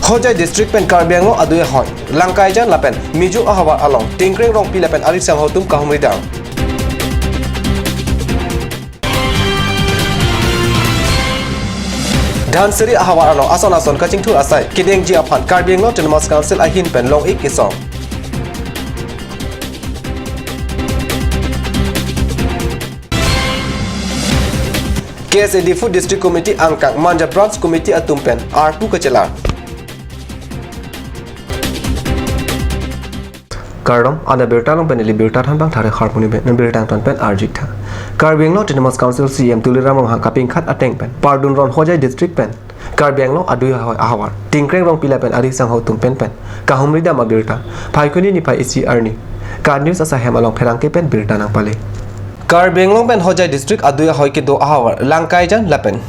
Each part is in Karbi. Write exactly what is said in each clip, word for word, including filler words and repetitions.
Hojai district pen Karbi Anglong adui ahoi, Langkaijan lapen Mijung ahavar along Tingkreng Rongpi lapen ari sangho atum kahumri dam. Dhansiri ahavar along ason ason kachingthur asai kedengji aphan Karbi Anglong Autonomous Council ahin pen long-ik kesom. K S A Diphu District Committee angkang Manja Branch Committee atum pen arpu kachelar. Kardom, ana birta along pen ili birta thanbang thare harmoni pen, birta ton pen arjik tha. Karbi Anglong Autonomous Council C E M Tuliram Ronghang kapingkhat ateng pen pardun ron Hojai district pen Karbi Anglong adui ahoi ahavar Tingkreng Rongpi lapen ari sangho atum pen pen kahumri dam abirta Phaikuni niphai isi arni KAT News asahem along pherangke pen birta nangpale. Karbi Anglong pen Hojai district adui ahoi kedo ahavar Langkaijan lapen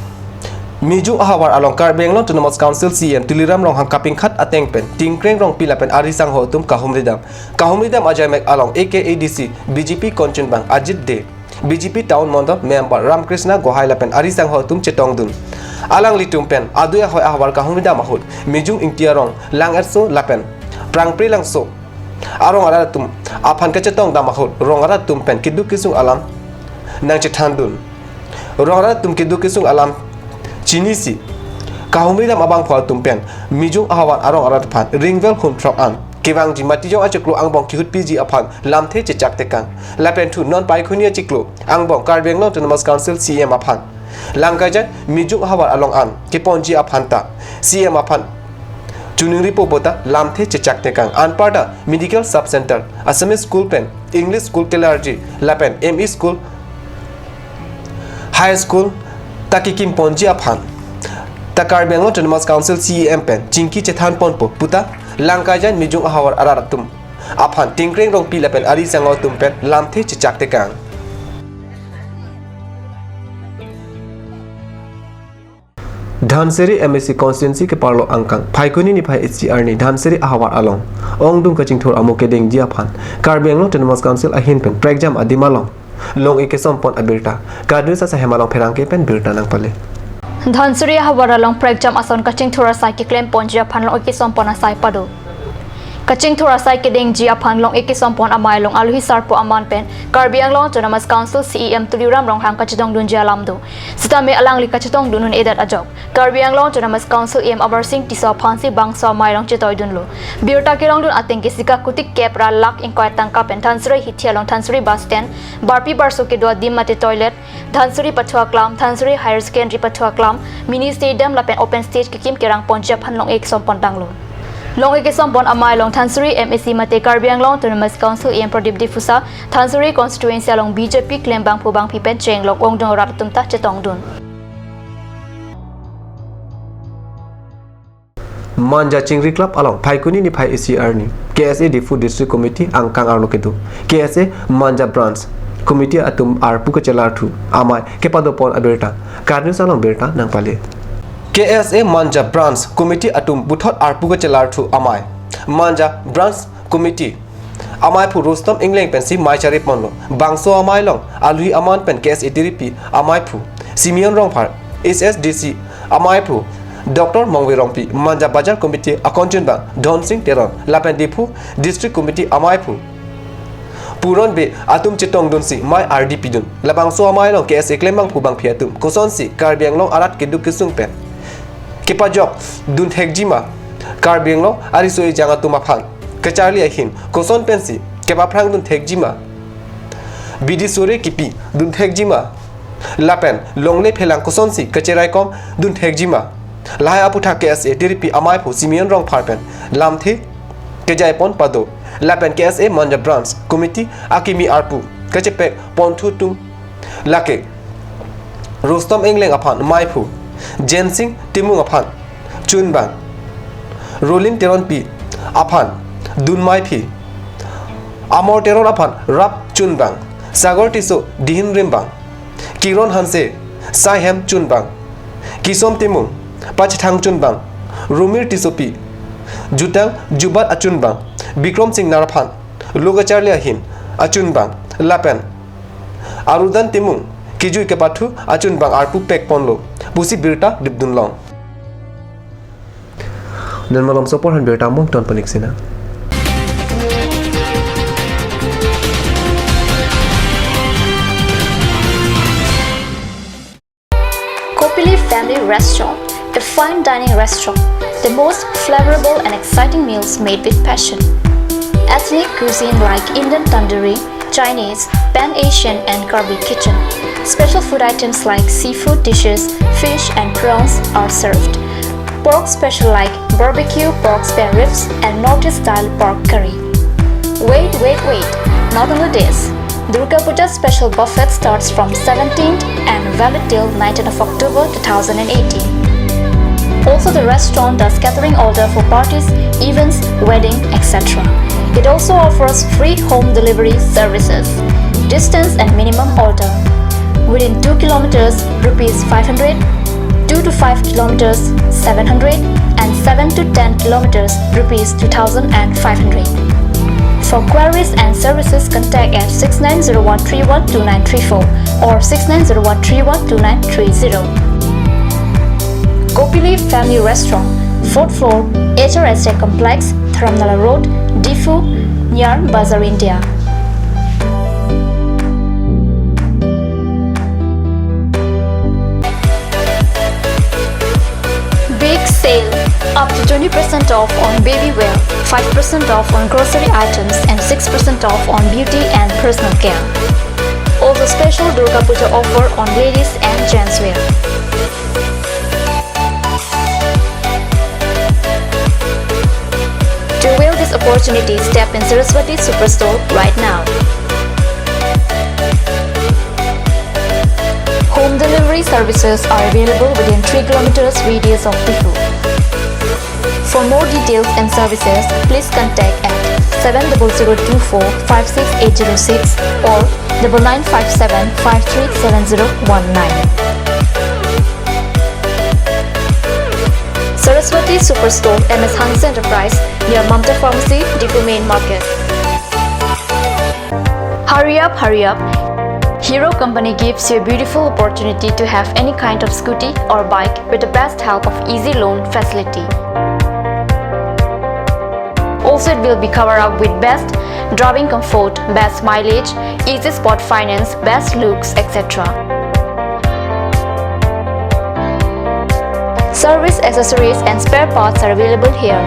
Mijung ahavar along Karbi Anglong Autonomous Council C E M Tuliram Ronghang kapingkhat ateng pen Tingkreng Rongpi lapen ari sangho atum kahumri dam. Kahumri dam ajaimek along A K A D C B J P konchunbang Ajit Dey, B J P Town Mondol Member Ramkrishna Gohai lapen ari sangho atum chetongdun. Alanglitum pen adui ahoi ahavar kahumri dam ahut Mijung Ingti arong Lang'etso lapen Prangpre Langso arong arat atum aphan kachetong dam ahut rong arat atum pen keduk kesung alam nangchethandun. Rong arat atum keduk kesung alam chinisi kahumri dam abangphu atum pen Mijung ahavar arong arat aphan ringvel hun throk an kevangji Matijong achiklo angbong kehut piji aphan lamthe chechak tekang. Lapen thu non Phaikuni achiklo angbong Karbi Anglong Autonomous Council C E M aphan Langkaijan Mijung ahavar along an keponji aphan ta C E M aphan choningri po puta lamthe chechak tekang. Anparta Medical Sub Center, Assamese School pen English School kelarji lapen M E School, High School ta kekim ponji aphan ta Karbi Anglong Autonomous Council C E M pen chingki chethan ponpo puta Langkaijan Mijung ahavar arat atum aphan Tingkreng Rongpi lapen ari sangho atum pen lamthe chechak tekang. Dhansiri M A C constituency keparlo angkang Phaikuni niphai isi arni Dhansiri ahavar along ongdung kachingthur amo kedengji aphan Karbi Anglong Autonomous Council ahin pen prekjam adim along long-ik kesom pon abirta KAT News asahem along pherangke pen birta nangpale. Dhansiri ahavar along prekjam ason kachingthur asai keklem ponji aphan long-ik kesom pon asai pado. Kachingthur asai kedengji aphan long-ik kesom pon amei along alohi sarpo aman pen Karbi Anglong Autonomous Council C E M Tuliram Ronghang kachetongdunji alam do. Sitame alangli kachetongdun un-edet ajok Karbi Anglong Autonomous Council E M Amarsing Tisso aphansi bangso amei along chetoidunlo. Birta kelongdun ateng ke sika kuti kep ra lakh ingkoi tangka pen Dhansiri hithi along Dhansiri bus stand, barpi barso kedo adim mate toilet, Dhansiri pathu aklam, Dhansiri Higher Secondary pathu aklam, mini stadium lapen open stage kekim kerang ponji aphan long-ik kesom pon tanglo. Long-ik kesom pon amei along Dhansiri M A C mate Karbi Anglong Autonomous Council E M Pradip Diphusa, Dhansiri constituency along B J P klembangphu bangpi pen chenglok ongdung arat atum ta chetongdun. Manja Chingri Club along Phaikuni niphai isi arni K S A Diphu District Committee angkang arlo kedo K S A Manja Branch Committee atum arpu kachelar thu amei kepado pon abirta KAT News along birta nangpale. K S A Manja Branch Committee atum puthot arpu kachelar thu amei Manja Branch Committee ameiphu Rustom Engleng pensi mei chari ponlo. Bangso amei along alohi aman pen K S A tiripi ameiphu Simeon Rongphar, H S D C ameiphu Doctor Mongve Rongpi, Manja Bazar Committee akonchunbang Dhonsing Teron lapen Diphu District Committee ameiphu Puron Bey atum chetongdunsi mei ardi pidun. Labangso amei along K S A klembangphu bangpi atum kosonsi Karbi Anglong arat keduk kesung pen kepajokdun thekji ma, Karbi Anglong ariso ejang atum aphan kacharli ahin koson pensi kepaphrangdun thekji ma, bidi sore kepidun thekji ma, lapen longle phelang kosonsi kacheraikomdun thekji ma, lahai aputhak K S A tiripi ameiphu Simeon Rongphar pen lamthe kejai pon pado. Lapen K S A Manja Branch Committee akimi arpu kachepek ponthu atum lake Rustom Engleng aphan meiphu, Jensing Timung aphan chunbang, Rolin Teronpi aphan dunmeiphi, Amor Teron aphan rap chunbang, Sagar Tisso dihin rimbang, Kiron Hanse saihem chunbang, Kisom Timung pachethang chunbang, Rumir Tissopi jutang jubat achunbang, Bikrom Singnar aphan lo kacharli ahin achunbang lapen Arudan Timung kejui kepathu achunbang arpu pek ponlo pusi birta dipdun long. Non malomso apor aphan birta mo kangton pon-ik sinang. Kopili Family Restaurant, a fine dining restaurant, the most flavorable and exciting meals made with passion. Ethnic cuisine like Indian tandoori, Chinese, Pan Asian, and Karbi kitchen. Special food items like seafood dishes, fish and prawns are served. Pork special like barbecue pork spare ribs and Northeast style pork curry. Wait, wait, wait! Not only this, Durga Puja special buffet starts from seventeenth and valid till nineteenth of October two thousand eighteen. Also, the restaurant does catering order for parties, events, wedding, et cetera. It also offers free home delivery services. Distance and minimum order: within two kilometers, rupees five hundred, two to five kilometers, seven hundred, and seven to ten kilometers, rupees two thousand five hundred. For queries and services, contact at six nine zero one three one two nine three four or six nine zero one three one two nine three zero. Kopili Family Restaurant, fourth floor, H R S A Complex, Dharamnala Road, Diphu, near Bazar India. Big sale! Up to twenty percent off on baby wear, five percent off on grocery items, and six percent off on beauty and personal care. Also, special Durga Puja offer on ladies and gents wear. To avail this opportunity, step in Saraswati Superstore right now. Home delivery services are available within three kilometers radius of Diphu. For more details and services, please contact at seven double zero two four five six eight zero six or double nine five seven five three seven zero one nine. Saraswati Superstore, M S Hanse Enterprise, near Mamta Pharmacy, Diphu Main Market. Hurry up, hurry up! Hero Company gives you a beautiful opportunity to have any kind of scooty or bike with the best help of easy loan facility. Also, it will be covered up with best driving comfort, best mileage, easy spot finance, best looks, et cetera. Service accessories and spare parts are available here.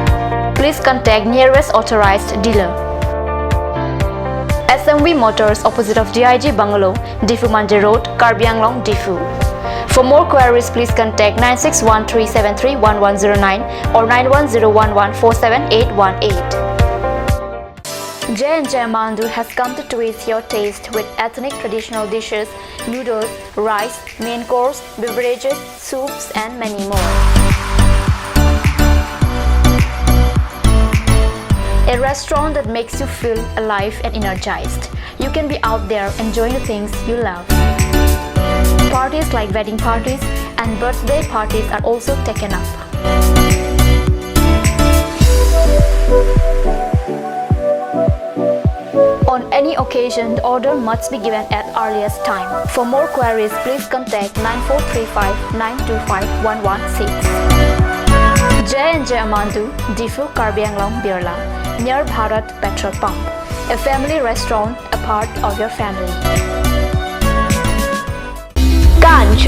Please contact nearest authorized dealer. S M V Motors, opposite of D I G Bungalow, Diphu Manja Road, Karbi Anglong, Diphu. For more queries, please contact nine six one three seven three one one zero nine or nine one zero one one four seven eight one eight. J and J Amandu has come to twist your taste with ethnic traditional dishes, noodles, rice, main course, beverages, soups, and many more. A restaurant that makes you feel alive and energized. You can be out there enjoying the things you love. Parties like wedding parties and birthday parties are also taken up. On any occasion, the order must be given at earliest time. For more queries, please contact nine four three five nine two five one one six. J and J Amandu, Diphu, Karbi Anglong, Birla, near Bharat Petrol Pump. A family restaurant, a part of your family. Ganj.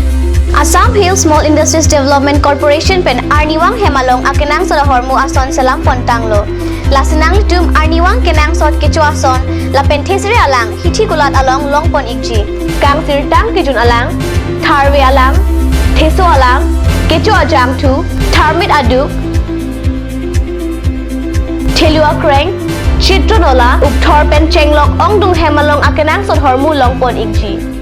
Assam Hill Small Industries Development Corporation pen arnivang hem along akenangsot ahormu ason selam pontanglo. Lasi nanglitum arnivang kenangsot kecho ason lapen thesere alang hithi kulat along long pon-ikji. Kangsirtang kejun alang, tharve alang, theso alang, kecho ajangthu, tharmit aduk, thelu akreng, chitron ola, ukthor pen chenglok ongdung hem along akenangsot ahormu long pon-ikji.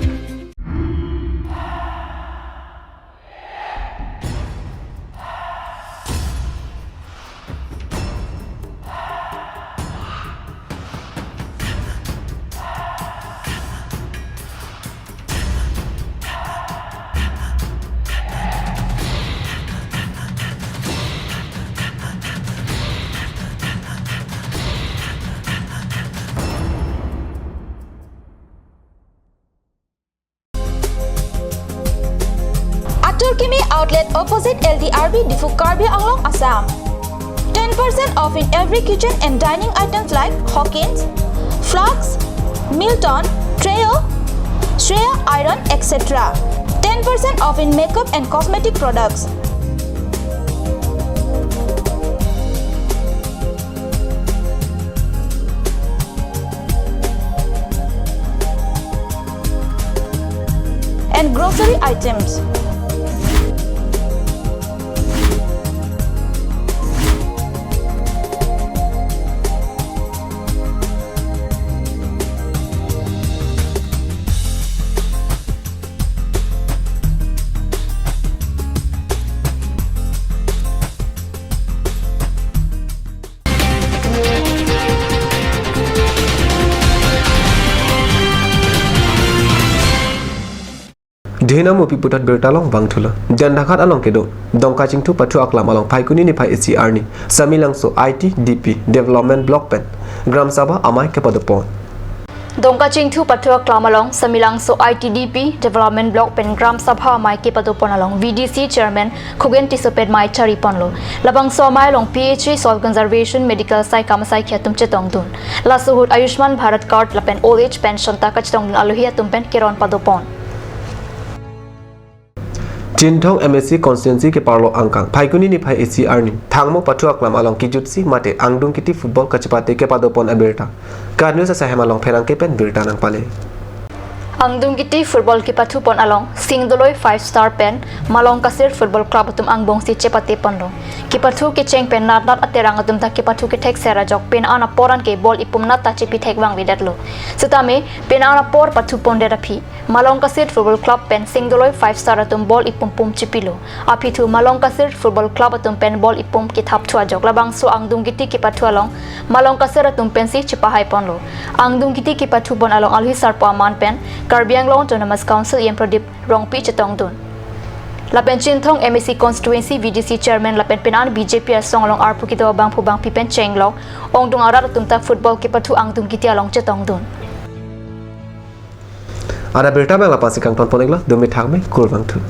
Atur Kimi Outlet, opposite L D R B, Diphu, Karbi Anglong, Assam. Percent off in every kitchen and dining items like Hawkins, flasks, Milton, Trio, Shreya iron, et cetera. Ten percent off in makeup and cosmetic products. And grocery items. Dhenam upi puthot birta along vangthulo. Jandakhat along kedo Dongka Chingthu pathu aklam along Phaikuni niphai isi arni Samelangso I T D P Development Block pen Gram Sabha amei kepadopon. Dongka Chingthu pathu aklam along Samelangso I T D P Development Block pen Gram Sabha amei kepadopon along V D C Chairman Khugen Tisso pen mei chariponlo. Labangso amei along P H E, Soil Conservation, Medical sai kam asai akhei atum chetongdun. Laso ahut Ayushman Bharat Card lapen Old Age Pension ta kachetongdun alohi atum pen keron padopon. Chinthong M A C constituency keparlo angkang Phaikuni niphai isi arni Thangmo pathu aklam along kejutsi mate angdung kiti football kachepate kepadopon abirta. KAT News asai hem along pherangke pen birta nangpale. Angdung kiti football kepathupon along Singdoloi Five Star pen Malong Kasir Football Club atum angbongsi chepateponlo. Kepathu kecheng pen natnat aterang atum ta kepathu kethekser ajok pin an apor an ke ball ipum nat ta chepithek vangvedetlo. Sitame pin an apor pathupondet aphi Malong Kasir Football Club pen Singdoloi Five Star atum ball ipum pum chepilo. Aphi thu Malong Kasir Football Club atum pen ball ipum kethapthu ajok labangso angdung kiti kepathu along Malong Kasir atum pensi chepahaiponlo. Angdung kiti kepathupon along alohi sarpo aman pen Karbi Anglong Autonomous Council E M Pradip Rongpi chetongdun. Lapen Chinthong M A C constituency V D C chairman lapen pin an B J P asong along arpu kedo abangphu bangpi pen chenglok ongdung arat atum ta football kepathu angdung kiti along chetongdun. Ada birta abang la-ansi kangtonpon-iklo, dumi thangme, kurvangthu.